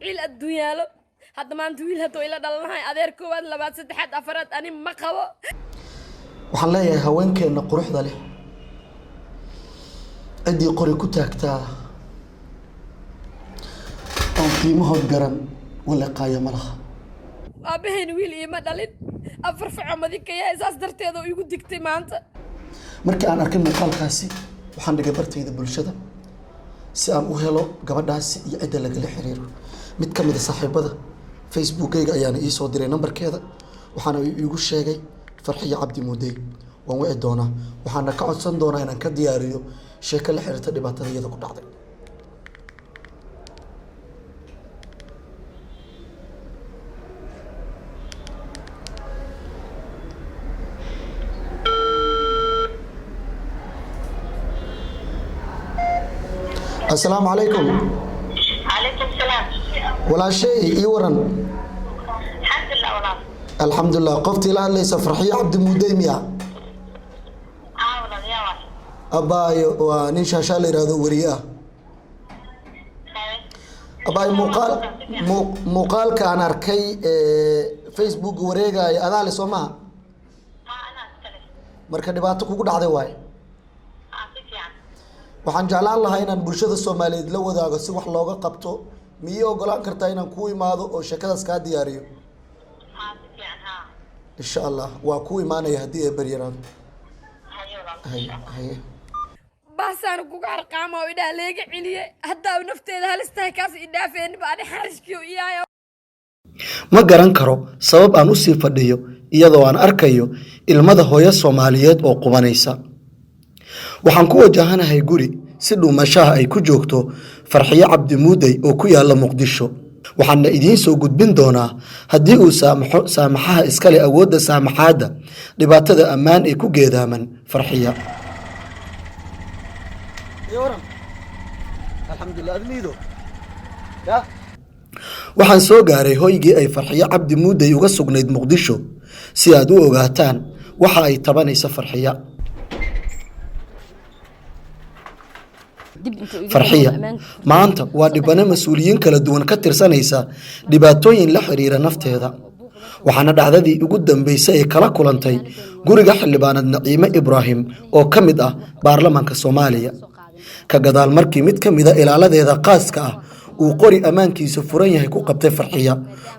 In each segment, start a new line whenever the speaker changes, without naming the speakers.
Ciil adduunyaalo hadda maanta wiil hadduu ila dhalanahay, adeer koowaad, labaad, saddexaad, afaraad ani ma qabo.
Waxaan leeyahay, haweenkeenna quruxda leh, ciddii qori ku taagtaa oon qiimahood garan waleqaaya ma laha.
Aabahayna wiil iima dhalin, afar faco madinka yahay, saas darteeda oo igu digtay maanta.
Markii aan arkay muuqaalkaasi, waxaan dhigay bartayda bulshada si aan u helo gabadhaasi iyo cidda lagala xiriiro. Mid ka mid a saaxiibada Facebookayga ayaana ii soo diray nambarkeeda, waxaana iigu sheegay Farxiyo Cabdi Muudey. Waan wici doonaa, waxaana ka codsan doonaa inaan ka diyaariyo sheeko la xiriirta dhibaatada iyada ku dhacday. Assalaamu calaykum.
Calaykum salaam.
Walaashay, ii waran?
Alxamdulilah, walaal.
Alxamdulilah. Qoftii la hadlaysa Farxiyo Cabdi Muudey miya?
Aa, walaal, yaa waay?
Abaayo, waa nin Shaashaa la yihahdo, weriye ah. Abaayo, muuqaal muuqaalka aan arkay Facebook wareegaayo adaa le, soo maha?
Haa, anaa iskale.
Marka dhibaato kugu dhacday waaye?
Aa, si fiican.
Waxaan jeclaan lahaa inaan bulshada Soomaaliyeed la wadaago si wax looga qabto. Miyii ogolaan kartaa inaan kuu imaado oo sheekadaas kaa diyaariyo?
Haa, si fiican, haa.
Insha Allah, waa kuu imaanaya haddii ay baryaraado.
Haye, walaal.
Haye, haye.
Baasaana kuga harqaama oo idhaah leega celiye, haddaa nafteeda halis tahay kaas idhaafeenba ani xarishkii iyaaya.
Ma garan karo sabab aan u sii fadhiyo iyadoo aan arkayo ilmada hooyo Soomaaliyeed oo qubanaysa. Waxaan ku wajahanahay guri si dhuumashaha ay ku joogto Farxiyo Cabdi Muudey oo ku yaala Muqdisho. Waxaana idiin soo gudbin doonaa, haddii uu saamaxo saamaxaha iskale awoodda saamaxaadda, dhibaatada ammaan ee ku geedaaman Farxiya. Alxamdulilah, admiido. Waxaan soo gaaray hoygii ay Farxiyo Cabdi Muudey uga sugnayd Muqdisho si aad u ogaataan waxa ay tabanaysa Farxiya.
Dib intuu iga
Farxiya
ammaanka
maanta waa dhibano mas-uuliyiin kala duwan ka tirsanaysa dhibaatooyin la xiriira nafteeda, waxaana dhacdadii ugu dambeysay ay kala kulantay guriga xildhibaanad Naciime Ibraahim oo ka mid ah baarlamaanka Soomaaliya, ka gadaal markii mid ka mida ilaaladeeda qaaska ah uu qori ammaankiisa furan yahay ku qabtay Farxiya,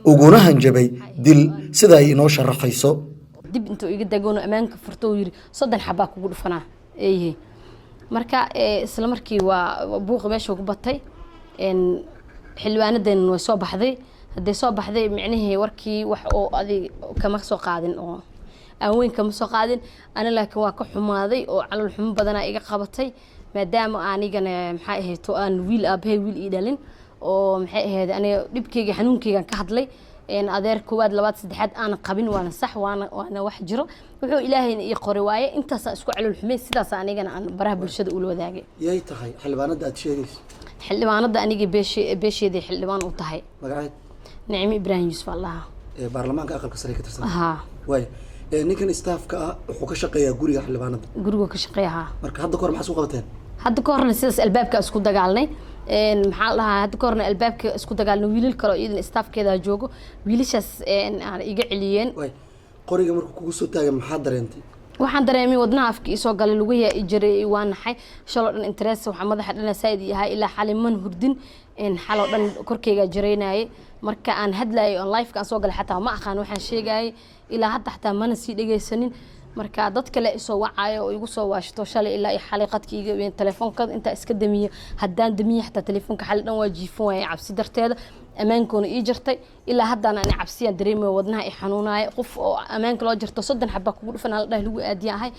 uguna hanjabay dil, sida ay inoo sharaxayso.
Dib intuu iga dagoon ammaanka furto uu yiri 30 xabaa kugu dhufanaa eeyihi. Marka isla markii waa buuqi meesha ku batay. Xildhibaanadeena way soo baxday. Hadday soo baxday, micnihii warkii wax oo adig kama soo qaadin oo aan weyn kama soo qaadin ani, laakiin waa ka xumaaday oo calool xumo badanaa iga qabatay, maadaama anigana maxay ahayd oo aan wiil aabahay wiil ii dhalin oo maxay ahayd aniga dhibkeyga xanuunkeygaan ka hadlay. Adeer koowaad, labaad, saddexaad aanan qabin, waana sax, waana wax jiro, wuxuu Ilaahayna ii qoray waaye. Intaasaan isku calool xumay, sidaas anigana aan baraha bulshada ula wadaagay.
Yay tahay xildhibaanada aad sheegayso?
Xildhibaanada aniga beesheedii xildhibaan u tahay.
Magaceed?
Nicmo Ibraahim Yuusuf Allaha.
Ee baarlamaanka aqalka sare ka tirsan?
Haa.
Waay, ninkan staafka ah wuxuu ka shaqeeyaa guriga xildhibaanada?
Guriga ka shaqeeya, haa.
Marka hadda kahor maxaa isku qabateen?
Hadda ka horna sidaas albaabka isku dagaalnay. Maxaa la dhahaa, hadda ka horna albaabka isku dagaalnay, wiilal kale oo iyadana staafkeeda joogo, wiilashaas aan iga celiyeen.
Waay, qoriga markuu kugu soo taagay maxaa dareentay?
Waxaan dareemay wadnaha afka isoo galay, lugaha i jiray, waa naxay shaloo dhan, interest waxaa madaxa dhana saaid i ahaa, ilaa xalay man hurdin. Xaloo dhan korkeygaa jaraynayay. Marka aan hadlayay on live aan soo galay, xataa ma aqaan waxaan sheegayay, ilaa hadda xataa mana sii dhegaysanin. Marka dad kale isoo wacayo oo igu soo waashto shalay ilaa iyo xalay qadka iga telefoonka intaa iska damiyo, haddaan damiyo xataa telefoonka xalay dhan waa jiifan waayay cabsi darteeda. Ammaankoona ii jirtay, ilaa haddana ani cabsiyaan dareemayo, wadnaha i xanuunaayo. Qof oo ammaanka loo jirto 30 xaba kugu dhufan la dhahay lagu aadiya ahay.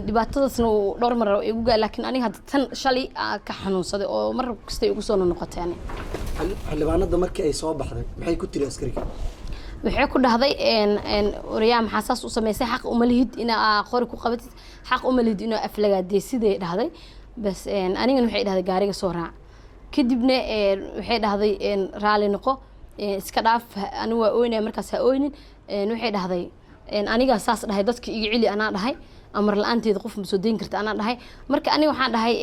Dhibaatadaasna uu dhowr mar igu gaa, laakiin aniga hadda tan shalay aa ka xanuunsaday oo mar kasta igu soo noqotay ani.
Xildhibaanada markii ay soo baxday maxay ku tiri askariga?
Waxay ku dhahday, "Waryaa, maxaa saas u samaysay? Xaq uma lihid inaa qori ku qabatid, xaq uma lihid inaa aflagaadeysiday," dhahday. Bas, anigana waxay dhahday, "Gaariga soo raac." Kadibna waxay dhahday, "Raali noqo, iska dhaaf." Anigu waa ooynaya markaas. "Ha ooynin," waxay dhahday. Anigaa saas dhahay, dadka iga celi anaa dhahay, amar la-aanteeda qof ma soo deyn karta anaa dhahay. Marka aniga waxaan dhahay,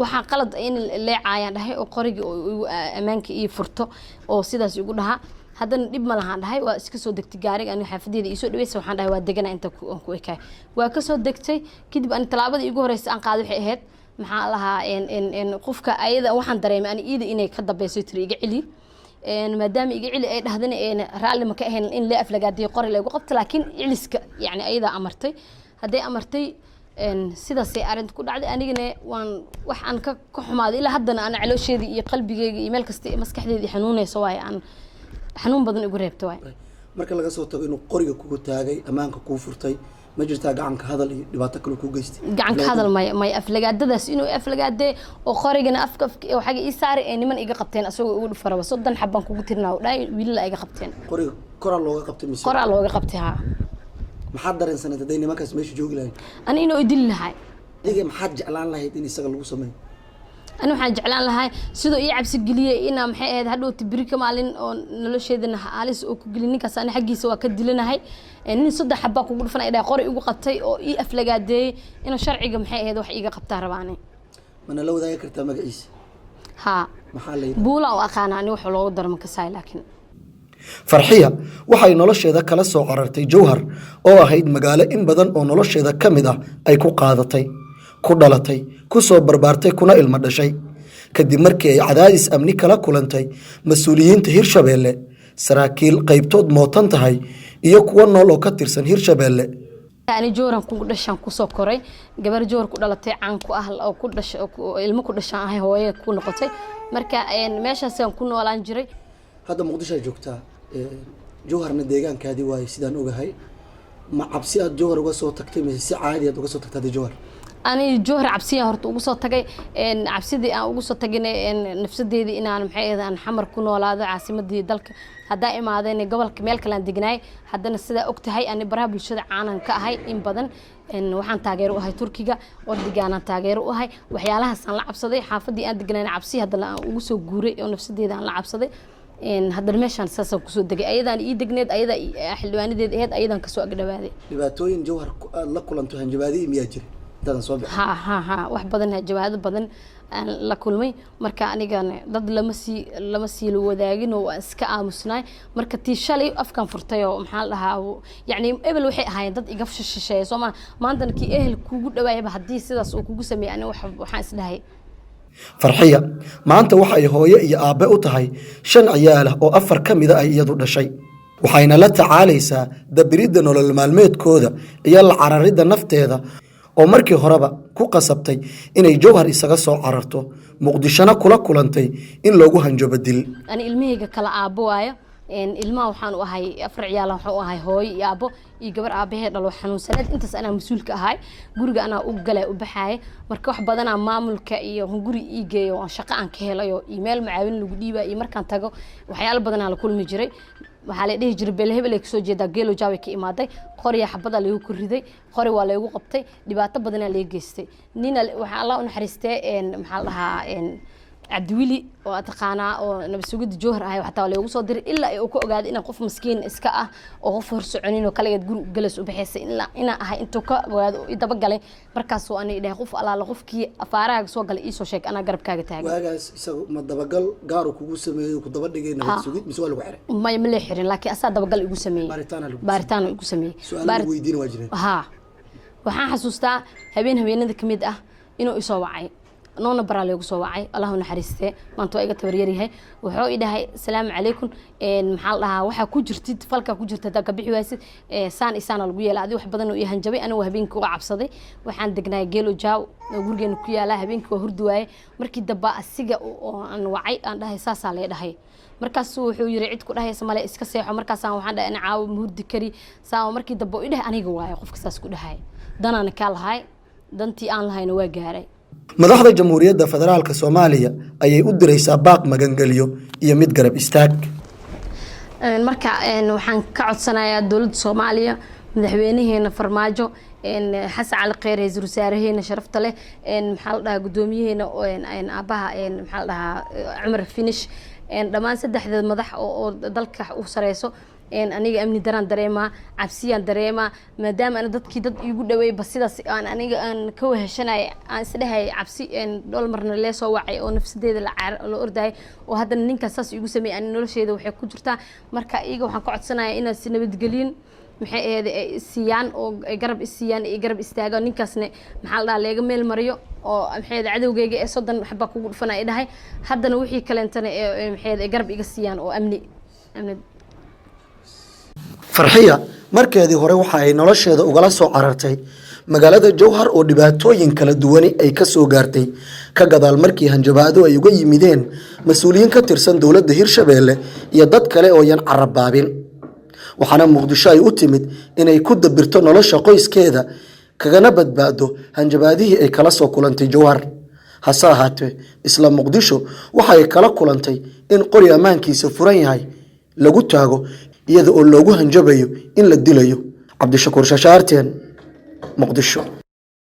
waxaa qalad in leecaayaan dhahay oo qorigii oo igu ammaanka ii furto oo sidaas igu dhahaa. Haddana dhib ma lahaan dhahay, waa iska soo degtay gaariga. Aniga xaafadeeda iisoo dhaweysa, waxaan dhahay waa degana inta aan ku ekaay. Waa kasoo degtay kadib. Ani tallaabada iigu horeysa aan qaaday waxay ahayd, maxaa lahaa, qofka ayada waxaan dareemay ani iida inay ka dambeyso, tiri iga celi. Maadaama iga celi ay dhahdana, raalli ma ka ahayn in lee aflagaadiyo, qori laygu qabto, laakiin celiska yani ayadaa amartay. Hadday amartay, sidaasay arrinta ku dhacday. Anigana waan wax aan ka xumaaday ilaa haddana ana caloosheedii iyo qalbigeyga iyo meel kasta maskaxdeeda i xanuunayso waaye, aan xanuun badan igu reebta waaye.
Marka laga soo tago inuu qoriga kugu taagay, ammaanka kuu furtay, ma jirtaa gacanka hadal iyo dhibaato kale kuu geystay?
Gacanka hadal maya, maya. Aflagaadadaas inuu aflagaadee oo qorigana afka waxaga ii saaray ee niman iga qabteen, asagoo igu dhufaraba, 30 xabaan kugu tirnaa u dhahay, wiilala iga qabteen.
Qoriga koraa looga qabtay mise?
Qoraa looga qabtay, haa.
Maxaad dareensanayd hadday nimankaas meesha joogi lahayn?
Ani inuu idili lahay.
Adiga maxaad jeclaan lahayd in isaga lagu sameeyo?
Ani waxaan jeclaan lahay sidoo ii cabsi geliyey inaa, maxay ahayd, hadhowta beri ka maalin oo nolosheedana halis oo ku gelin ninkaas. Ani xaggiisa waa ka dilanahay. Nin 30 xabaa kugu dhufan ay dhahay, qori igu qabtay oo ii aflagaadeeyey, inuu sharciga, maxay ahayd, wax iiga qabtaa rabaani.
Mana la wadaagi kartaa magaciisa?
Haa.
Maxaa la yidhaha?
Buulaan u aqaana ani, wax loogu daro ma kasaay laakiin.
Farxiya waxay nolosheeda kala soo carartay Jowhar oo ahayd magaalo in badan oo nolosheeda ka mid ah ay ku qaadatay, ku dhalatay, ku soo barbaartay, kuna ilmo dhashay, kadib markii ay cadaadis amni kala kulantay mas-uuliyiinta Hirshabeelle, saraakiil qaybtood mootan tahay iyo kuwo nool oo ka tirsan Hirshabeelle.
Ani Jowharan ku dhashaan, kusoo koray. Gabar Jowhar ku dhalatay, caan ku ah oo ku dhashay oo ilmo ku dhashaan ahay, hooye ku noqotay. Marka meeshaasaan ku noolaan jiray.
Hadda Muqdishoa joogtaa, Jowharna deegaankaadii waaye sidaan ogahay. Ma cabsi aad Jowhar uga soo tagtay mise si caadi aad uga soo tagtay hadda Jowhar?
Ani Jowhar cabsiyaan horta ugu soo tagay. Cabsidii aan ugu soo tagayna, nafsadeedii inaan, maxay ahayd, aan Xamar ku noolaado, caasimadii dalka. Haddaa imaadeen gobolka meel kale aan degnaay. Haddana sidaa og tahay, ani baraha bulshada caanan ka ahay in badan. Waxaan taageero u ahay Turkiga, ordigaanaan taageero u ahay. Waxyaalahaasaan la cabsaday xaafadii aan degnayn, cabsi haddana aan ugu soo guuray oo nafsadeeda aan la cabsaday. Haddana meeshaan saasaan kusoo degay. Ayadaan ii degneed, ayadaa xildhibaanadeed ahayd, ayadaan kasoo agdhawaaday.
Dhibaatooyin Jowhar aad la kulanto, hanjabaadihii miyaa jira intaadan soo bixin?
Ha ha ha, wax badan, jawaado badan aan la kulmay. Marka anigana dad lama sii la wadaagin oo waan iska aamusnaay. Marka tii shalay afkan furtay oo, maxaa la dhahaa, yacni ebel waxay ahaayeen dad iga shisheeya soo ma. Maantana kii ehel kugu dhawaayaba haddii sidaas uu kugu sameeyay, ani waxaan isdhahay.
Farxiya maanta waxay hooyo iyo aabbe u tahay shan ciyaal ah oo afar ka mida ay iyadu dhashay, waxayna la tacaalaysaa dabiridda nolol maalmeedkooda iyo la cararidda nafteeda oo markii horeba ku qasabtay inay Jowhar isaga soo cararto, Muqdishona kula kulantay in loogu hanjabo dil.
Ani ilmahayga kala aabbo waayo. Ilmaha waxaan u ahay afar ciyaal, waxaan u ahay hooyo iyo aabbo iyo gabar aabahee dhalo xanuunsaneed. Intaas anaa mas-uulka ahay, guriga anaa u galay, u baxaaya. Marka wax badanaa maamulka iyo guri ii geeyo oo shaqo aan ka helayo iyo meel macaawin lagu dhiibaa iyo markaan tago waxyaalo badanaa la kulmi jiray. Waxaa la dhihi jiray beel hebel ay kasoo jeedaa, geelo jaaway ka imaaday, qoriya xabadaa laygu ku riday, qori waa laygu qabtay, dhibaato badanaa laga geystay. Nina waxaa Allah u naxariistee, maxaa la dhahaa, Cabdiwili oo aad taqaanaa oo nabad sugidda Jowhar ahay, xataa waa laygu soo diray ilaa uu ka ogaaday inaan qof maskiin iska ah oo qof hor soconin oo kaligeed guri galas u baxaysay ilaa inaan ahay. Intuu ka ogaado oo i dabagalay, markaasuu ani dhahay, qof allaala qofkii afaarahaaga soo galay iisoo sheeg, anaa garabkaaga taagan.
Waagaas isaga ma dabagal gaaru kugu sameeyey, ku daba dhigay nabad sugid, mise waa lagu xiray?
Maya, ma lee xirin, laakiin asaa dabagal igu sameeyey.
Baaritaana lagu
Baaritaan igu sameeyey.
Su-aalo lagu weydiina waa jireen?
Haa, waxaan xasuustaa habeen habeenada ka mid ah inuu isoo wacay, noona baraa laygu soo wacay. Allahu naxariistee, maanta waa iga tabaryaryahay. Wuxuu i dhahay, asalaamu calaykum, maxaa la dhahaa, waxaa ku jirtid falkaa ku jirta haddaa ka bixi waysid, saan isaana lagu yeela. Adi wax badan oo ii hanjabay. Anigu habeenkii uga cabsaday. Waxaan degnaay Geelo Jaaw oo gurigeena ku yaala. Habeenkii waa hurdi waaye. Markii damba asiga oo aan wacay, aan dhahay saasaa lee dhahay. Markaasuu wuxuu yiri, cid ku dhahaysa male, iska seexo. Markaasaan waxaan dhahay ana caawo ma hurdi kari saa. Markii dambe i dhahay, aniga waaye qofka saas ku dhahay, danaana kaa lahay, dantii aan lahayna waa gaaray.
Madaxda Jamhuuriyadda Federaalka Soomaaliya ayay u diraysaa baaq magangelyo iyo mid garab istaag.
Marka waxaan ka codsanayaa dowladda Soomaaliya, madaxweynaheena Farmaajo, Xasan Cali Kheyr, ra-iisul wasaaraheena sharafta leh, maxaa la dhahaa, guddoomiyaheena aabaha, maxaa la dhahaa, Cumar Finish, dhammaan saddexda madax oo dalka u sareyso. Aniga amni daraan dareemaa, cabsiyaan dareemaa, maadaama ana dadkii dad iigu dhaweey ba sidaas aan aniga aan ka weheshanay, aan isdhehayay cabsi dhowr marna lee soo wacay oo nafsadeeda la la ordayay, oo haddana ninkaas saas iigu sameeyay, ani nolosheeda waxay ku jirtaa. Marka iyaga waxaan ka codsanayaa inaad si nabadgelyin, maxay ahayd, ay siiyaan oo ay garab isiiyaan, ay garab istaagaan. Ninkaasna, maxaa la dhahaa, leega meel mariyo oo, maxay ahayd, cadowgeyga ee 30 waxbaa kugu dhufana ay dhahay. Haddana wixii kaleentana ee, maxay ahayd, ay garab iga siiyaan oo amni.
Farxiya markeedii hore waxa ay nolosheeda ugala soo carartay magaalada Jowhar oo dhibaatooyin kala duwani ay ka soo gaartay, ka gadaal markii hanjabaado ay uga yimideen mas-uuliyiin ka tirsan dowladda Hirshabeelle iyo dad kale oo yan carabaabin. Waxaana Muqdisho ay u timid inay ku dabirto nolosha qoyskeeda, kagana badbaado hanjabaadihii ay kala soo kulantay Jowhar. Hase ahaatee, isla Muqdisho waxa ay kala kulantay in qori ammaankiisa furan yahay lagu taago, iyada oo loogu hanjabayo in la dilayo. Cabdishakuur Shashaarteen, Muqdisho.